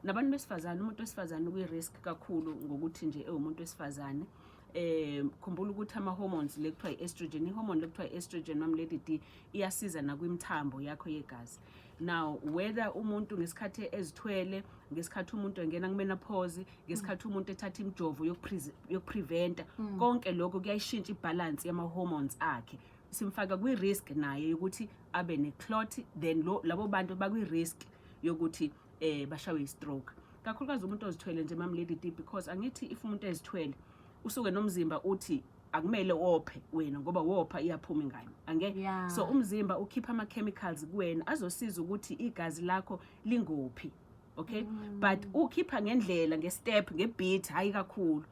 Nabantu besifazane, umuntu wesifazane ukwi-risk kakhulu ngokuthi nje ewumuntu wesifazane. Khumbula ukuthi ama-hormones le kuthiwa i-estrogen, i-hormone le kuthiwa i-estrogen, Mam Lady D, iyasiza nakwimthambo yakho yegazi. Now, whether umuntu ngesikhathi ezithwele, ngesikhathi umuntu engena ku-menopause, ngesikhathi umuntu ethatha imijovo yokupreventa, konke lokho kuyayishintsha ibalance yama-hormones akhe, simfaka kwi-risk naye yokuthi abe ne-clot. Then labo bantu bakwi-risk yokuthi bashawe i-stroke, kakhulukazi umuntu ozithwele nje, Mam Lady D, because angithi if umuntu ezithwele usuke nomzimba uthi akumele wophe wena, ngoba wopha iyaphuma ingane ange. So umzimba ukhipha ama-chemicals kuwena azosiza ukuthi igazi lakho lingophi, okay? But ukhipha ngendlela, nge-step, nge-beat, hayi kakhulu,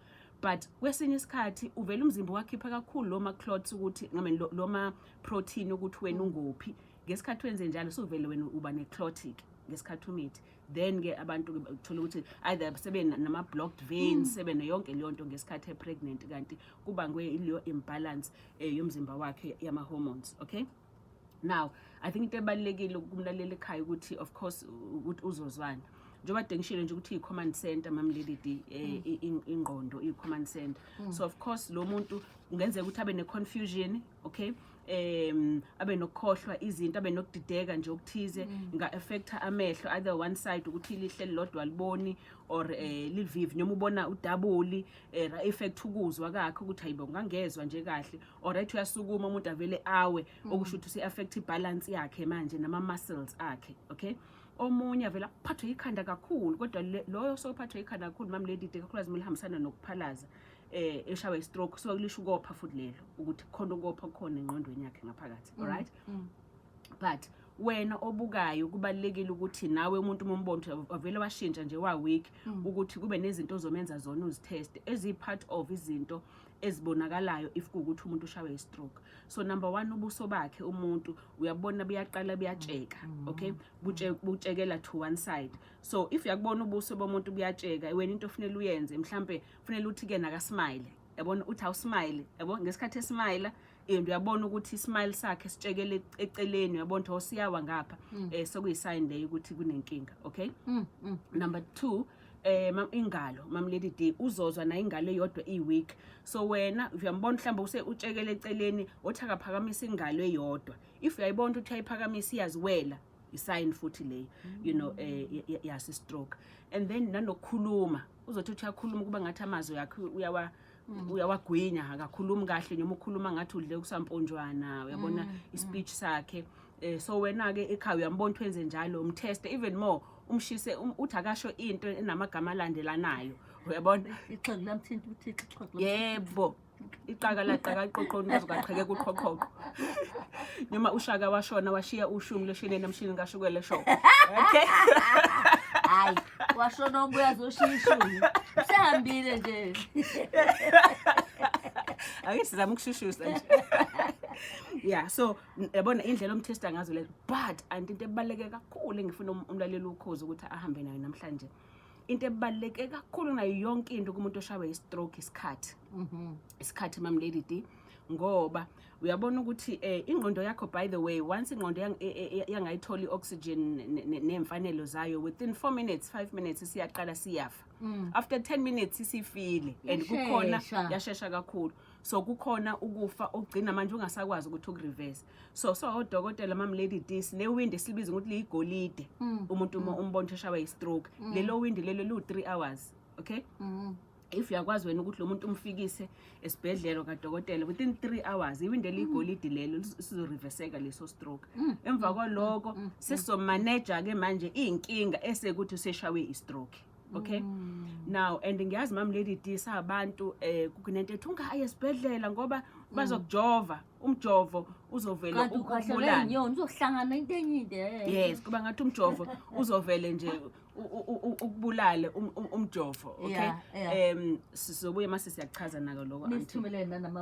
but kwesinye isikhathi uvela umzimba wakhipha kakhulu lo ma-clots ukuthi I mean, lo ma-protein ukuthi wena ungophi. Ngesikhathi wenze njalo, suvele wena uba ne-clot-ke ngesikhathi umithi. Then ke abantu ke uthola ukuthi either sebe nama-blocked veins, sebe neyonke leyo nto ngesikhathi e-pregnant, kanti kubangwe ileyo imbalance yomzimba wakhe yama-hormones, okay? Now, I think into ebalulekile kumlalela ekhaya ukuthi, of course, ukuthi uzozwana njengoba kade ngishilo nje ukuthi iyi-command center, Mam Lady D, ingqondo iyi-command center. So of course lo muntu kungenzeka ukuthi abe ne-confusion, okay, abe nokukhohlwa izinto, abe nokudideka nje okuthize, nga-affecta amehlo, either one side ukuthi ilihlo elilodwa aliboni or livivi noma ubona udabuli, affect ukuzwa kakhe ukuthi hayibo, ngangezwa nje kahle, or right, uyasukuma umuntu avele awe, okusho ukuthi usi-affect ibalance yakhe manje nama-muscles akhe, okay? Omunye avele aphathwe ikhanda kakhulu, kodwa loyo sophathwe ikhanda kakhulu, Mam Lady D, kakhulukazi uma lihambisana nokuphalaza, eshawe stroke, so kulisho ukopha futhi lelo, ukuthi khona ukopha khona engqondweni yakhe ngaphakathi, alright? But wena obukayo, kubalulekile ukuthi nawe umuntu uma umbona ukuthi wavele washintsha nje wa-weak, ukuthi kube nezinto ozomenza zona, uziteste eziyi-part of izinto ezibonakalayo if kuwukuthi umuntu ushawe i-stroke. So number one, ubuso bakhe umuntu uyabona buyaqala buyatsheka, okay? Butshekela to one side. So if uyakubona ubuso bomuntu buyatsheka, wena into ofunele uyenze, mhlambe kufanele uthi-ke nakasmile, yabona, uthi awusmile, yabo, ngesikhathi esmile and uyabona ukuthi ismile sakhe sitshekele eceleni, uyabona ukuthi osiyawa ngapha, sekuyisign leyo ukuthi kunenkinga, okay? Number 2, ingalo, Mam Lady D, uzozwa na ingalo eyodwa i-weak. So wena uyambona mhlawumbe use utshekele eceleni, othi akaphakamisa ingalo eyodwa. If uyayibona ukuthi uyayiphakamisa iyaziwela, isign futhi leyo yasi stroke. And then nanokukhuluma, uzothi uthi uyakhuluma kuba ngathi amazwi yakhe uyawagwinya, akakhulumi kahle, noma ukhuluma ngathi udle kusamponjwana, uyabona, ispeech sakhe. So wena ke ekhaya uyambona ukuthi wenze njalo, umteste even more, umshise, uthi akasho into enamagama alandelanayo, uyabona? Ixhegu lamthinta uThixo, ixhegu. Yebo, iqaka laqaka iqoqoni kwaze kwaqhekeka uqhoqhoqho, noma ushaka washona washiya ushumi leshini namshini kashukela sho, okay? Hayi, washona obuya azoshiya ishumi, usehambile nje. Ake sizame ukushushusa nje. Yeah, so yabona indlela omtesta ngazo lezo. But anti into ebaluleke kakhulu engifuna umlaleli ukhozi ukuthi ahambe nayo namhlanje, into ebaluleke kakhulu nayo yonke into kumuntu oshawe i-stroke, isikhathi. Isikhathi, Mam Lady D, ngoba uyabona ukuthi ingqondo yakho, by the way, once ingqondo yangayitholi i-oxygen nemfanelo zayo, within 4 minutes, 5 minutes siyaqala siyafa. After 10 minutes isifile and kukhona Iyashesha. Yashesha kakhulu. So kukhona ukufa okugcina manje ungasakwazi ukuthi ukureverse. So odokotela, Mam Lady D, sinewindi esilibiza ukuthi liyigolide. Umuntu uma umbona ukuthi eshawe i-stroke, lelo windi lelo liwu-3 hours, okay? If uyakwazi wena ukuthi lo muntu umfikise esibhedlela kadokotela within 3 hours, iwindi eliyigolide lelo, sizoreverseka leso stroke. Emva kwaloko sesizomaneja-ke manje iy'nkinga esekuthi useshawe i-stroke, okay? Now, and ngiyazi, Mam Lady D, sabantu kunento ethi ungayi esibhedlela ngoba bazokujova, umjovo uzovele Kanti ukhahlelwe ukubulale. inyoni, uzohlangana into enye into. Yes, kuba ngathi umjovo uzovele nje ukubulale umjovo, okay? Yeah. Sizobuye mase siyachaza nako lokho, auntie. Nisithumelele nanama